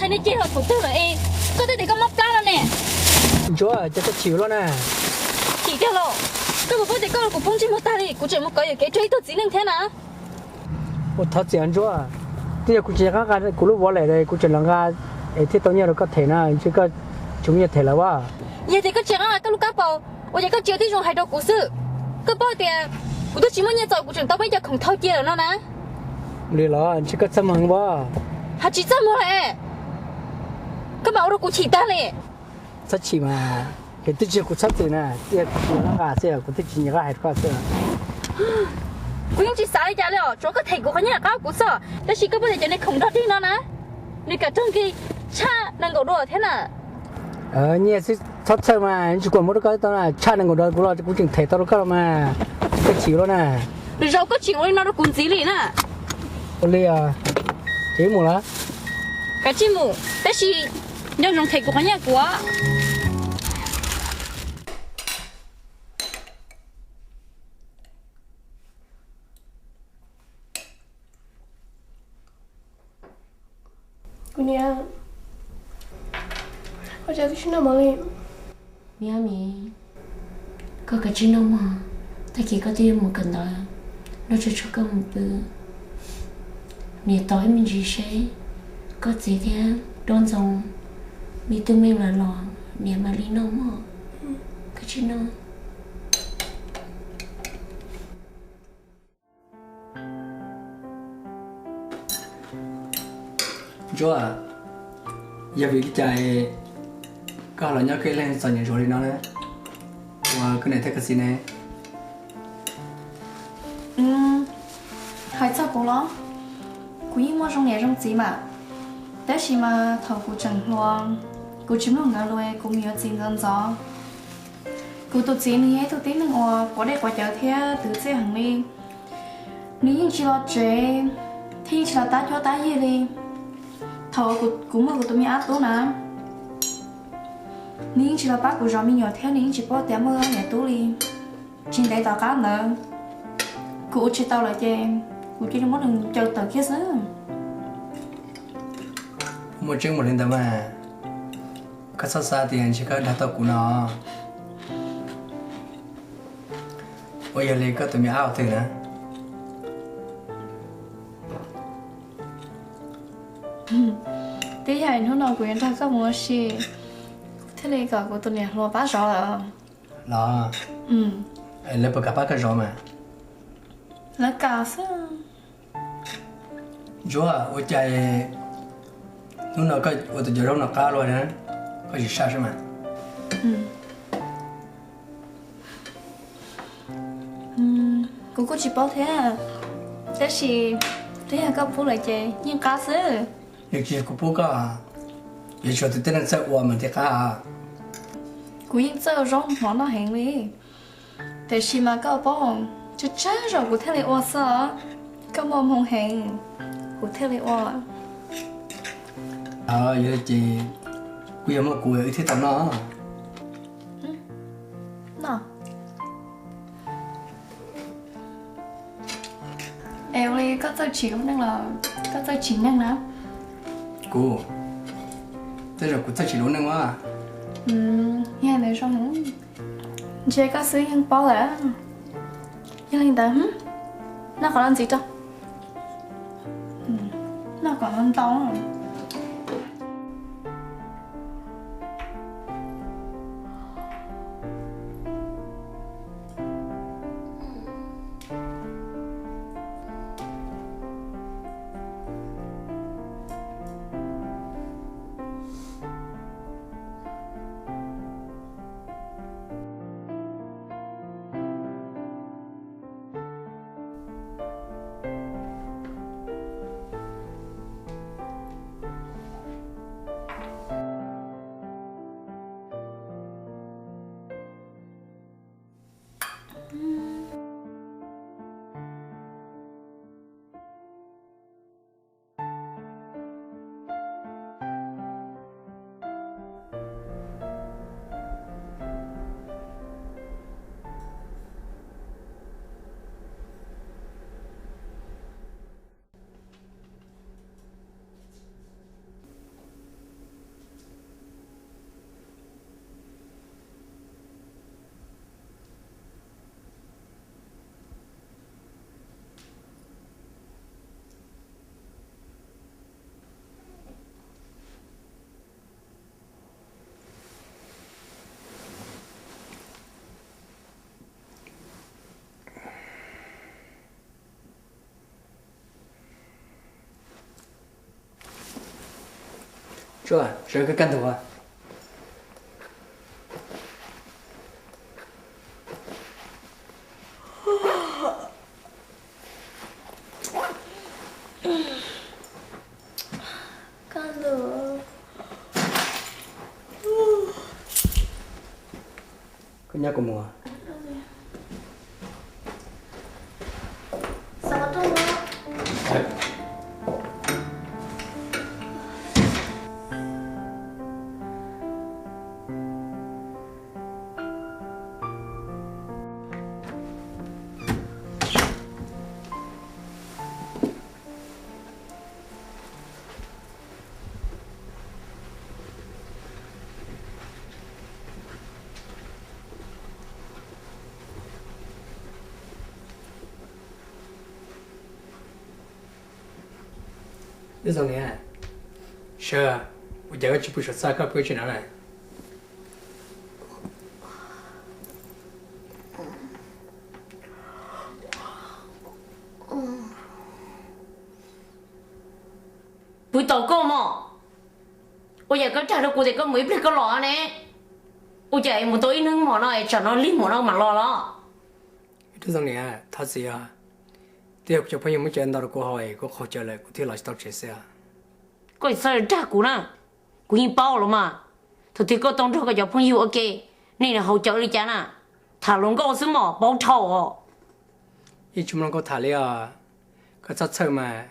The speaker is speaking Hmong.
Hais nej ceg los thaum twg lawm es koj twb tias koj mob plab no ne. Ntsuab, cas koj chim ua luaj na? Chim tiag los? Koj puas paub tias koj los kuv poob ntsej muag tag li, kuv tseem mus kov yuam kev rau ib tug txiv neej thiab na. Ua thov txim Ntsuab, twb yog kuv tsis nqa kuv lub wallet, kuv tseem los nqa es thiaj tau nyiaj rau koj them na, ntshe koj tsis muaj nyiaj them lawm as. Yog tias koj tsis nqa koj lub kab paus, ua cas koj tsis ua tib zoo hais rau kuv xwb? Koj paub tias kuv twb tsis muaj nyiaj txaus kuv tseem tau peb cov khoom thau cia lawm no na. Li los ntshe koj txaj muag as. Hais tsis txaj muag li. Koj mam ua rau kuv chim tag li. Txhob chim mas, ces twb tsis yog kuv txhob txwm na, twb yog kuv tsis nyiam nqa xwb, kuv twb tsis nyiam nqa hais rau koj xwb. Kuv yeej tsis xav li cas li os, tsuav koj them kuv qhov nyiaj qab kuv xwb, tab sis koj paub tias cov niag khoom dog dig no na, nws kam raug nqi tshaj nees nkaum duas thiab na. Nyiaj xwb txhob txhawj mas, tsis kuv muab rau koj tau na, tshaj nees nkaum duas kuv los kuv tseem them tau rau koj los mas, koj chim ua luaj na. Lwm zaus koj tseem ua li no rau kuv ntxiv li na. Ua li, ces wb mus lawm. Kav tsij mus, tab sis nco ntsoov them kuv qhov nyiaj kuv. Kuv niam, ua cas koj tsis noj mov li? Miab Mim, koj kav tsij noj mov, tag kis koj twb yuav mus kawm ntawv, noj tsuag tsuag koj mus pw. Niam tos ib me ntsis seb koj txiv thiab Duab Ntxoo me tub me nyuam los niam mam li noj mov. Koj tsis noj. Ntsuab, yog vim li cas koj los nyob koj ib leeg txom nyem zuav li no na? Ua koj niam thiab koj txiv ne? Hais txog kuv los, kuv yeej muaj zoo niam zoo txiv mas, tab sis mas thaum kuv tseem hluas, kuv tsis mloog nkawd lus, kuv mus yuav txiv ntxov ntxov. Kuv tus txiv nws yog ib tug tib neeg uas quav dej quav cawv thiab twv txiaj heev li. Nws yeej tsis los tsev, thiab yeej tsis los tab cuab tab yig li. Thaum kuv muaj kuv tus me ab tub na, nws yeej tsis los pab kuv zov me nyuam thiab nws yeej tsis paub tias muaj niam tub li. Tsis ntev tom qab ntawd, kuv ua tsis tau lawm ces kuv cia li muab nws caw tawm kiag xwb. Muaj tseeb mus li ntawd mas, koj txhob xav tias ntshe koj dag tau kuv no. Ua yog li koj tus me ab ua twg na? Twb yog hnub no kuv yuav nrog koj mus ua si, kuv thiaj li kom kuv tus niam hluas pab zov lawm. Los, lawv puas kam pab koj zov mas? Lawv kam xwb. Ntsuab, ua cas hnub no koj ua tus cov zaub no qab luaj na, koj tsis saj sab mas? Kuv kuj tsis paub thiab, tab sis twb yog koj pub lawm ces yeej qab xwb. Yog tsis yog kuv pub koj, yuav tsum tus tib neeg txawj ua mas thiaj qab. Kuv yeej txawj ua zaub mov noj heev li, tiam sis mas koj paub, tsawg tsawg zaus kuv thiaj li ua xwb, koj muaj hmoo heev, kuv thiaj li ua. Yog li ces kuj yog muaj kuv wb thiaj tau noj. Es ua li koj txawj tsim lub neej los koj txawj tsim neeg na? Kuv, tej zaum kuv txawj tsim lub neej a. Yog ntawd zoo, ntshe koj xwb yeej paub lawm. Yog li ntawd, noj kom ntxiv rau, noj kom ntau. Tuaj, sawv koj kaj ntug. Koj nyob kuv mus. Ib zoo niam, sawv, ua cas koj tsis pw saum txaj, koj pw tsi no na? Pw tos koj mog. Ua yam koj dag rau kuv tias koj mus ib pliag koj los ne. Ua cas es mus tau ib hnub hmo no es tsam no lig mus no mam los los? Ib tug zoo niam, thov txim os. Twb yog kuv cov phooj ywg muab cawv ntau rau kuv haus es kuv qaug cawv lawm kuv thiaj los tsis tau tsev xwb. Koj txhob dag kuv na, kuv yeej paub los mas. Thaum twg koj tau nrog koj cov phooj ywg ua ke, nej haus cawv li cas na? Tham hluas nkauj xwb mas paub dhau os. Yeej tsis mloog koj tham li os. Koj txhob txhawj mas,